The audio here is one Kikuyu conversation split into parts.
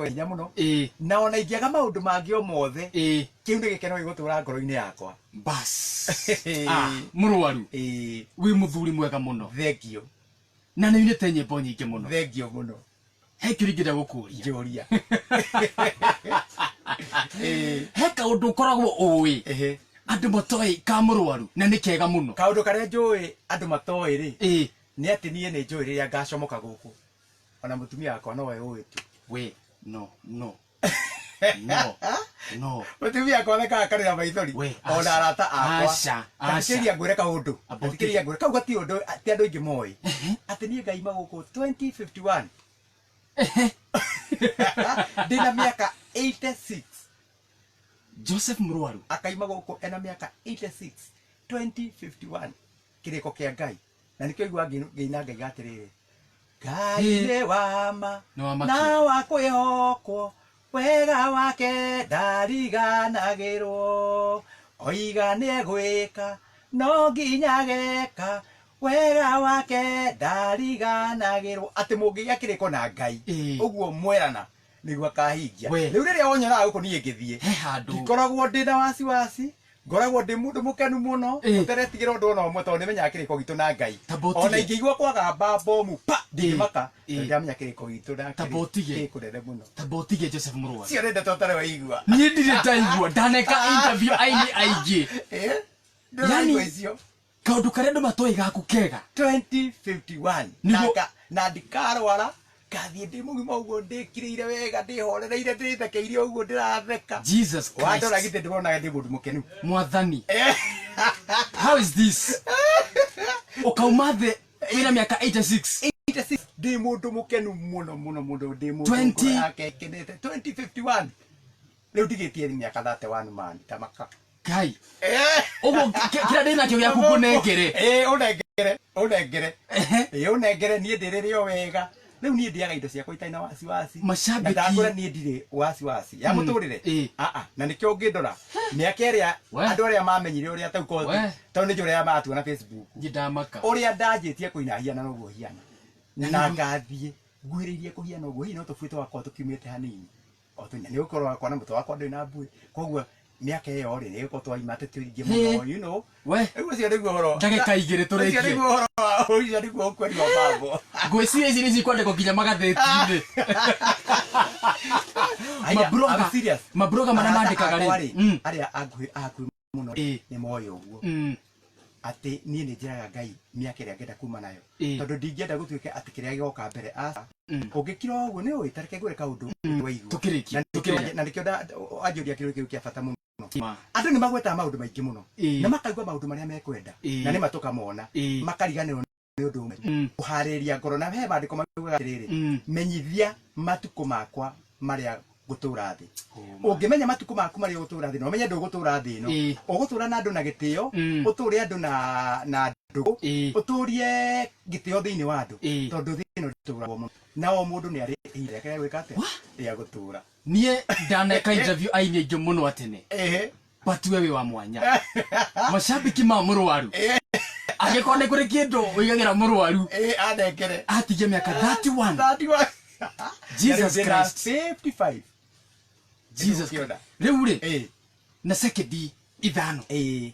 yakwa hinya mũno. Na ona ingĩaga maũndũ mangĩ o mothe, kĩu nĩ gĩkeno gĩgũtũra ngoro-inĩ yakwa. Bas, ah, mũrwaru, wĩ mũthuri mwega mũno. Thengio. Na nĩ ũinĩte nyĩmbo nyingĩ mũno. Thengio mũno. He kĩũria ingĩenda gũkũria. Njũria. He kaũndũ ũkoragwo ũĩ andũ matoĩ ka mũrwaru na nĩ kega mũno? Kaũndũ karĩa njũĩ andũ matoĩ rĩ, nĩ atĩ niĩ nĩ njũĩ rĩrĩa ngacomoka gũkũ, ona mũtumia wakwa nowe ũĩ tu. We, no, no, no, no. Mũtumia wakwa thekaga akarĩra maithori. We, ona arata akwa. Aca, aca. Tathikĩrĩria ngwĩre kaũndũ. Amba ũtige. Tathikĩrĩria ngwĩre kau gatirĩ ũndũ ti andũ aingĩ moĩ atĩ niĩ ngaima gũkũ 2051 ndĩna mĩaka 86. Joseph Mũrwaru. Akaima gũkũ ena mĩaka 86 2051, kĩrĩko kĩa Ngai, na nĩkĩo igua ngĩina ngaiga atĩrĩrĩ, Ngai nĩ wama Nĩ wa makia. Na wa kwĩhokwo, wega wake ndariganagĩrwo, oiga nĩegwĩka no nginya geka, wega wake ndariganagĩrwo, atĩ mũngĩgĩa kĩrĩko na Ngai, ũguo mwerana nĩguo akahingia. Rĩu rĩrĩa wonyonaga gũkũ niĩ ngĩthiĩ, He handũ. ndikoragwo ndĩ na wasiwasi, ngoragwo ndĩ mũndũ mũkenu mũno, ũtaretigĩra ũndũ ona ũmwe, tondũ nĩmenyaga kĩrĩko gitũ na Ngai. Tamba ũtige. Ona ingĩigua kwagamba bomu pa, ndingĩmaka, tondũ ndĩramenya kĩrĩko gitũ nake Tamba ũtige. kĩ kũnene mũno. Tamba ũtige, Joseph Mũrwaru. Cio nĩ ndeto ũtarĩ waigua. Niĩ ndirĩ ndaigua, ndaneka interview aini aingĩ. Ndũraigua icio. Kaũndũ karĩa andũ matoĩ gaku kega. 2051 na ndikarwara, ngathiĩ ndĩ mũgima ũguo, ndĩkirĩire wega, ndĩhorereire, ndĩthekeire ũguo ndĩratheka. Jesus Christ. Wandora githĩ ndĩronaga ndĩ mũndũ mũkenu? Mwathani, how is this? Ũkauma thĩ wĩna mĩaka 86? 86, ndĩ mũndũ mũkenu mũno mũno mũno, ndĩ mũndũ 20 ngoro yake ĩkenete. 2051, rĩu ndigĩtie mĩaka 31, man, tamaka. Ngai, ũguo kĩrĩa ndĩ nakĩo gĩaku ngũnengere? Ĩĩ, ũnengere, ũnengere. Ĩĩ, ũnengere, niĩ ndĩrĩrĩ o wega. Rĩu niĩ ndĩaga indo ciakwa itarĩ na wasiwasi. Macambĩki. Na ndakũra niĩ ndirĩ wasiwasi ya mũtũrĩre. Aa, na nĩkĩo ũngĩndora mĩaka ĩrĩa We. andũ arĩa mamenyire ũrĩa tau kothi, We. tondũ nĩ njũĩ ũrĩa maratuona Facebook, Niĩ ndamaka. ũrĩa ndanjĩtie kũina hiana noguo hiana, na ngathiĩ nguhĩrĩirie kũhiana ũguo, hihi no tũbuĩ twakorwo tũkiumĩte hanini o tũnya, nĩ gũkorwo wakwa na mũtwe wakwa ndũrĩ na mbuĩ, koguo mĩaka ĩyo rĩ, nĩ gũkorwo twaima tũingĩ mũno. We. Rĩu ũcio nĩguo ũhoro. Ndagĩka igĩrĩ tũrĩkie. Ũcio nĩguo ũhoro ũcio nĩguo ũkweri wa mambo. Ngwĩciria ici nĩ cikwandĩkwo nginya magathĩti-inĩ. Aya, Mabroga. I'm serious. Mabroga marĩa Arata mandĩkaga akwa rĩ. rĩ, arĩa akuhĩ akuhĩ mũno nĩ moĩ ũguo atĩ niĩ nĩ njĩraga Ngai mĩaka ĩrĩa ngenda kuma nayo, tondũ ndingĩenda gũtuĩke atĩ kĩrĩa gĩgoka mbere, aca. Ũngĩkira ũguo nĩ ũĩ, tareke ngwĩre kaũndũ waigua. Tũkĩrĩkia, Na nĩkĩo tũkĩrĩkia. Na nĩkĩo anjũria kĩũria kĩu kĩa bata mũno. Ma. Andũ nĩ magwetaga maũndũ maingĩ mũno na makaigua maũndũ marĩa mekwenda, na nĩ matũkamona, makariganĩrwo nĩ ũndũ ũmwe, kũharĩrĩria ngoro. Na he maandĩko maugaga atĩrĩrĩ, menyithia matukũ makwa marĩa ngũtũra thĩ. Ũngĩmenya matukũ maku marĩa ũgũtũra thĩ, na ũmenye ndũgũtũra thĩ ĩno, ũgũtũra na andũ na gĩtĩo, ũtũre andũ na ndũgũ, ũtũrie gĩtĩo thĩinĩ wa andũ, tondũ thĩ ĩno ndĩtũragwo mũno, na o mũndũ nĩ arĩ ihinda rĩake rĩa gwĩka atĩa, rĩa gũtũra. Niĩ ndaneka interview aini aingĩ mũno atene, but we wĩ wa mwanya. Macambĩki ma mũrwaru, angĩkorwo nĩ kũrĩ kĩndũ ũigagĩra mũrwaru, Ĩĩ, anengere. Atigia mĩaka 31. 31. Jesus Na rĩu ndĩna Christ. 55. Jesus. Ũkĩona. Rĩu rĩ, na sekendi 5,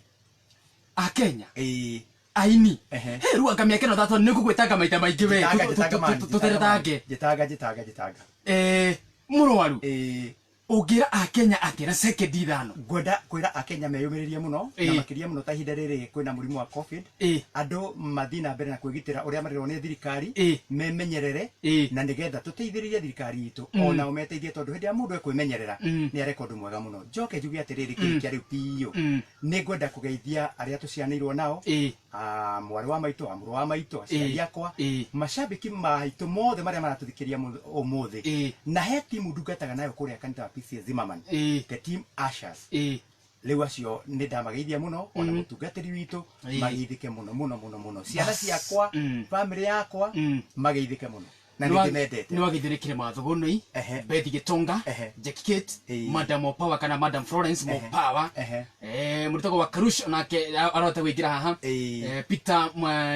akenya, aini, he rĩu anga mĩaka ĩno 31 nĩ ngũgwĩtanga maita maingĩ we. Njĩtanga, njĩtanga, man, Tũteretange. Njĩtanga, njĩtanga, njĩtanga. Mũrwaru, ũngĩra akenya atĩa na sekendi 5? Ngwenda kwĩra akenya meyũmĩrĩrie mũno, na makĩria mũno ta ihinda rĩrĩ kwĩna mũrimũ wa COVID, andũ mathiĩ na mbere na kwĩgitĩra ũrĩa marerwo nĩ thirikari, memenyerere, na nĩgetha tũteithĩrĩrie thirikari itũ, onao meteithie, tondũ hĩndĩ ĩrĩa mũndũ ekwĩmenyerera nĩ areka ũndũ mwega mũno. Njoke njuge atĩrĩrĩ, kĩrĩkia rĩu biũ, nĩ ngwenda kũgeithia arĩa tũcianĩirwo nao, mwarĩ wa maitũ, mũrũ wa maitũ, aciari akwa, macambĩki maitũ mothe marĩa maratũthikĩrĩria ũmũthĩ, na he timu ndungataga nayo kũrĩa kanitha wa PCEA Zimmerman, the team ushers. Rĩu acio nĩ ndamageithia mũno, ona mũtungatĩri witũ, mageithĩke mũno mũno mũno mũno, ciana ciakwa, family yakwa, mageithĩke mũno. Na nĩ ndĩmendete. Nĩ wagithire kirima thũgũnũi. Ehe. Bethi Gitonga. Ehe. Jackie Kate. Ĩĩ. Madam Mopower kana Madam Florence Mopower. Ehe. Mũrutagwo wa Karush onake arota gwĩkĩra haha. Ĩĩ. Peter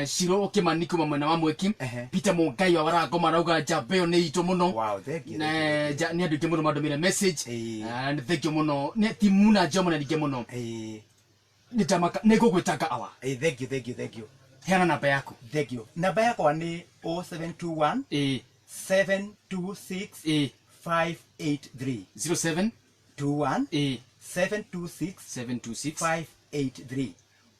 Shiro Kimani kuma mwena wa Mweki. Ehe. Peter Mungai wa Warango marauga njamba ĩyo nĩ itũ mũno. Wow, thank you, Na, thank you. nĩ andũ aingĩ mũno mandũmĩre message. Ĩĩ. Nĩ thank you mũno. Nĩ timu na njomo na ningĩ mũno. Ĩĩ. Nĩ ndamaka nĩ ngũgwĩtanga awa. Ĩĩ, thank you, thank you, thank you. Heana namba yaku. Thank you. Namba yakwa nĩ 0721 Ĩĩ. 726 Ĩĩ. 583. 07 21 Ĩĩ. 726 726 583.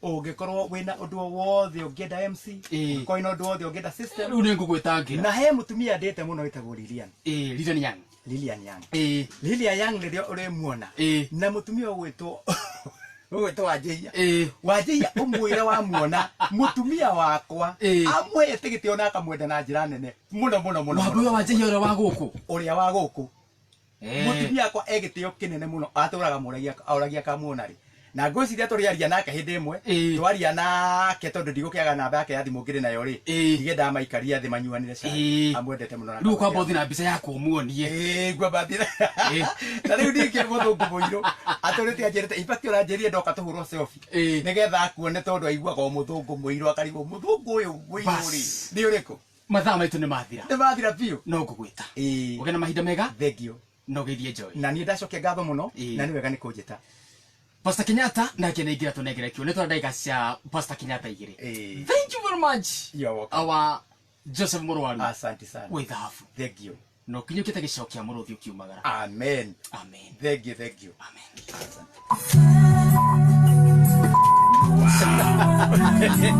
Ũngĩkorwo wĩna ũndũ o wothe ũngĩenda MC, Ĩĩ. ũngĩkorwo wĩna ũndũ wothe ũngĩenda system, Rĩu nĩ ngũgwĩtangĩra. na he mũtumia ndĩte mũno wĩtagwo Lilian. Ĩĩ, Lilian Young. Lilian Young. Ĩĩ. Lilian Young rĩrĩa ũrĩmuona Ĩĩ. na mũtumia ũgwĩtwo Wanjĩhia. Ĩĩ. Wanjĩhia ũmwĩre wamuona mũtumia wakwa Ĩĩ. amwĩte gĩtĩo na akamwenda na njĩra nene mũno mũno mũno Wambui mũno. wa Wanjĩhia ũrĩa wa gũkũ. Ũrĩa wa gũkũ. Ĩĩ. Mũtumia akwa e gĩtĩo kĩnene mũno atũraga mũragia aũragia akamuona rĩ na ngwĩciria tũrĩaria nake hĩndĩ ĩmwe. Ĩĩ. Twaria nake tondũ ndigũkĩaga namba yake ya thimũ ngĩrĩ nayo rĩ. Ĩĩ. Ndigenda maikaria thĩ manyuanĩre cai. Ĩĩ. Amwendete mũno na Rĩu kwamba akamwendete. ũthiĩ na mbica yaku ũmuonie. Ĩĩ, ngwamba thiĩ Ĩĩ. na rĩu ningĩ mũthũngũ mũirũ atũrĩte anjĩrĩte, in fact ũranjĩrire ndoka tũhũrwo selfie Ĩĩ. nĩgetha akuone tondũ aiguaga o mũthũngũ mũirũ akarigwo mũthũngũ ũyũ mũirũ Bas. rĩ nĩ ũrĩkũ. Mathaa maitũ nĩ mathira. Nĩ mathira biũ. No ngũgwĩta. Ĩĩ. Ũgĩe na mahinda mega. Thank you. Na ũgeithie Joy. Na niĩ ndacokia ngatho mũno. Ĩĩ. Na nĩ wega nĩ kũnjĩta. Pastor Kenyatta nake nĩ ingĩra tũnengere kiugo. Nĩ twara ndagĩka cia Pastor Kenyatta igĩrĩ. Ĩĩ. Thank you very much. You are welcome. Our Joseph Mũrwaru. Asante sana. Wĩ thahabu. Thank you. Na ũkinyũkĩte gĩcoo kĩa mũrũthi ũkiumagara. Amen. Amen. Thank you, thank you. Amen. Asante. Wow.